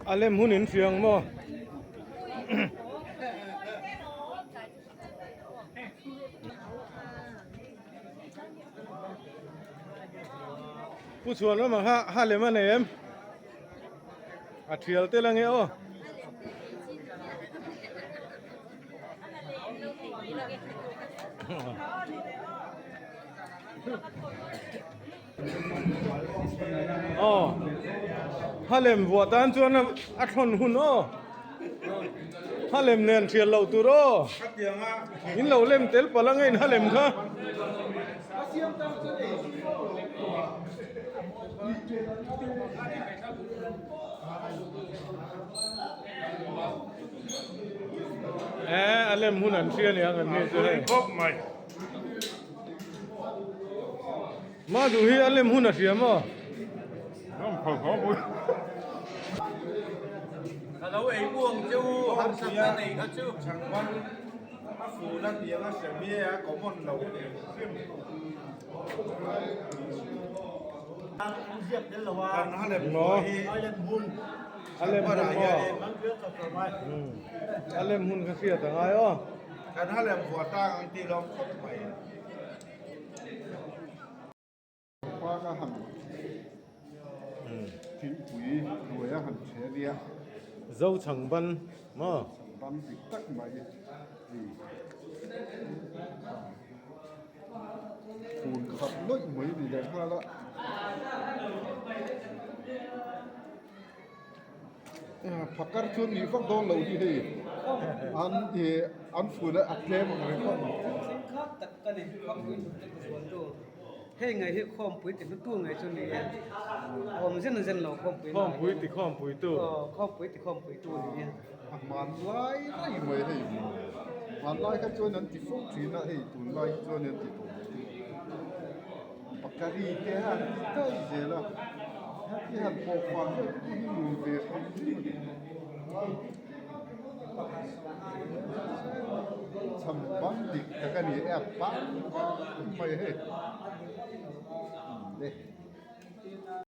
A lem hun in hriang maw? Pu chhuan lamah kha ha lem a nei em? A thial tel ange aw. Aw ha lem vuah tan chuan a thawn hun aw ha lem nen thial loh tur aw in lo lem tel palh ange in ha lem kha. Eh, a lem hun an hria nia kan ni chu hei. Khawp mai. Ma duh hi a lem hun a hria maw? Ram phal khawp pui. Ka lo ei muang chu harsatna nei kha chu. Changban a fun a tiang a hria mi a common lo hrim. Kan ha lem hi. A lem hun aw. A lem hun kha hriat a ngai aw. Kan ha lem vuah tang ang tih lawm khawp mai. Pa ka han thingpui ruai a han che nia. Zo chhang ban maw? Chhang ban dik tak mai hei. Phun khat lawih mai ni leh nghal a. Phakar chuan nih vak dawn loh hi hei an ih an fun a tlem ang reng vak mai. Thing khat tak ka ni khawmpui hnute ka zual tu hei ngei hi khawmpui ti hlutu ngei chu ni e awm zen zen lo khawmpui Khawmpui ti khawmpui tu aw khawmpui ti khawmpui tu ni e. A hmanlai daih mai hei hmanlai kha chuan an ti fo thin a hei tunlai hi chuan an ti tawh lo. Pakari te han ti daih zel a heti han pawh fah vel te pawh hi nuam ve hrim hrim a ni chham bang dik tak a ni e a bang mai hei le.